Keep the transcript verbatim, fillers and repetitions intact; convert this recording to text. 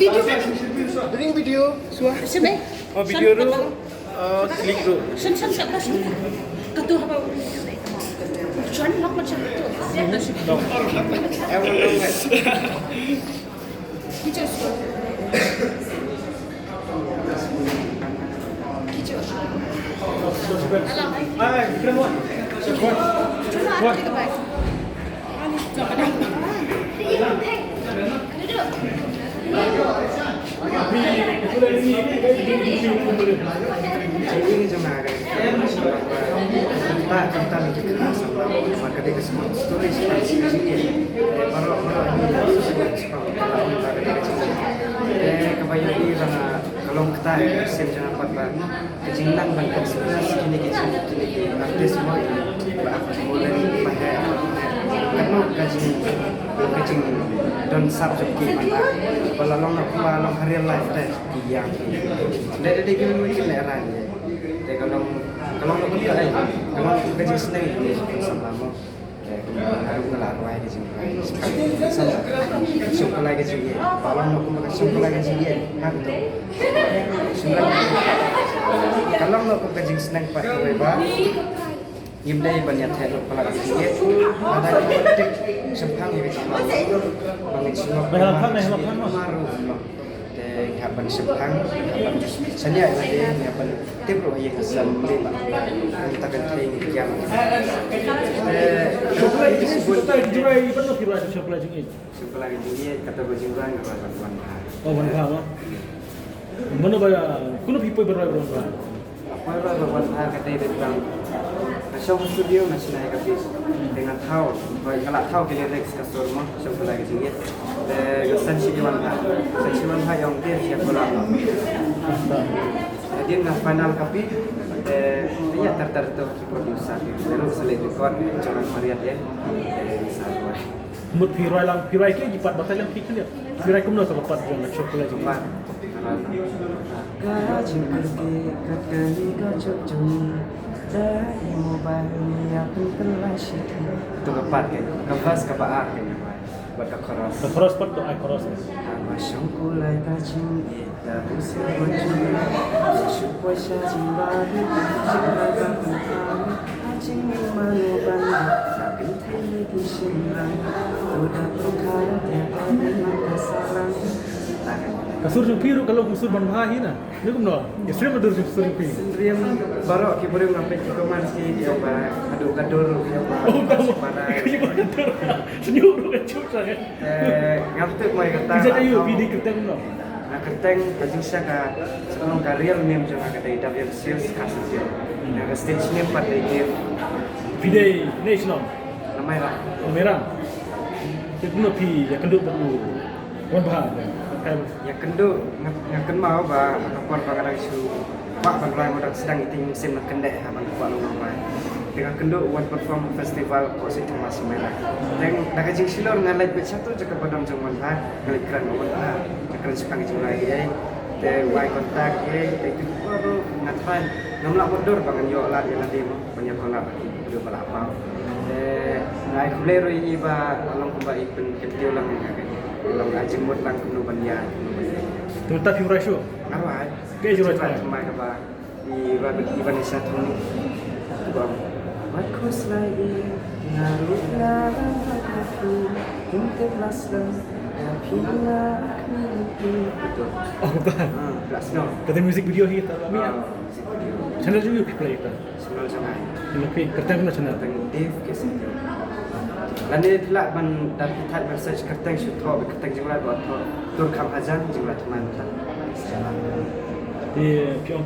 Video. Doing video. Sua. Sini. Oh, video ruh. Uh, klik ruh. Shen shen shen shen. Katu haba. Shen lok macam tu. No. Everyone knows that. Video. Video. Hello. Hi, Vikram, what? What? What? Ka long kata, eh, sim jong nga pat ba ka jingnang ban express kine ki jing, kine ki artist mo, ba ki bol ïa ba he. Katno ka jing, ka jingdon sap jong ki man la. Ba la long na kumba long ha real life te ki ïa ki. Dei dei ki win win ki lehrain. Te ka long, ka long na kumta, eh, ka long ka jingsneng samla mo. Ka long na kumba ka jingïeit. Ka long na kumba ka jingïeit. Ka long na kumba ka jingsneng pat kawei ba ngim dei ban ïatheh palat ïa ka jingïeit. Lada ka tip shemphang ïa ka jingïeit. Ba ngin sngewbha. Te ngi hap ban shemphang, ngi hap ban shaniah ïa lade, ngi hap ban tip ruh ïa ka sem lei ba. Ngi ta kan thei ngi kiam. Te shukla ka jingïeit, kata ka jingïeit nga rwai ban wan bha. Oh, wan bha ba. Mano ba, kuno phi poi ban rwai ban wan bha? Poi rwai ban wan bha ka dei dei tang. Nga shong ha studio nga shna ïa ka beat. Te nga thaw, nga la thaw ki lyrics ka sur mo, shong pynlai ka jingïeit. Te nga send sha ki wan bha. Send sha ki wan bha ïa ong te sha ko la. Hadien nga final copy. Te ïa tar tar to ki producer. Te ruh sa leit record, jong Mariat ïa. Te sa rwai. Mut phi rwai lang, phi rwai ki pat batai lang phi khyndiat. Phi rwai kumno sa ka pat jong ka Chocolate jong. Pat. Ka jingkyrkieh kat kane ka jok jong ngi. Da i mobile ngi ïa pynkylla shi ki. Tu ka pat ka, ka verse kaba ar ka ngi rwai. Bad ka chorus. Ka chorus pat tu ai chorus. Haba shong kulai ka jingïeit. Ka sur jong phi ruh ka long ka sur ban bha hi na. Ni kumno? Ïa syriem ka dur jong sur jong phi. Syriem baroh ki briew nga peit ki comment ki ong ba haduh ka dur ki ong ba. Oh, ka dur. Syriem ka dur. Syriem ruh ka chuh sa. Eh, ngam tip mo ïa kata. Phi dei kyrteng kumno? Nga kyrteng ka jingshisha ka, shnong ka real name jong nga ka dei Davian Sils Kasajil. Nga ka stage name pat dei Dave. Phi dei ne shnong? Mairang. Mairang. Te kumno phi ïakynduh bad u Wanbha? Ïakynduh, nga, nga kynmaw ba ha ka por ba nga dang shu Ba ban rwai mo dang sdang iti mynsiem na kyndeh ha ban kwah long rwai. Te nga kynduh wan perform festival ko si Thomas Mera. Te da ka jingshlur nga leit beit shato jaka ba dang jong Wanbha, nga leit kren Wanbha. Nga kren shaphang jingrwai ei. Te wai contact ei, te tu ko nga try. Ngam lah mutdur ba ngan ïoh lad ïa lade mo, ban ïa ko lad ba ki ba la paw. Te nga ai khublei ruh ïa i ba long kumba i pynkyntiew lang ïa nga. Long ai jingmut lang kumno ban ïa, kumno ban ïa. Tu ta phi rwai shuh? Nga rwai. Ke jingmut rwai thymmai kaba I Robert, i Vanessa Thongni. Ba, wat khuslai i, nga ruh nga ram ha ka phi, kim tip la sdang, nga phi la khmih phi. Betul. Oh, bukan. Ah, la sdang. Kata music video hi ta la mi. Ah, music video. Channel jong phi play ta. Channel jong ai. Channel phi, kyrteng kumno channel? Kyrteng Dave K C Q. Lane phi lah ban, da phi type message kyrteng shu thoh, kyrteng jingrwai ba thoh. Tur kham hajan jingrwai thymmai mynta. Te phi ong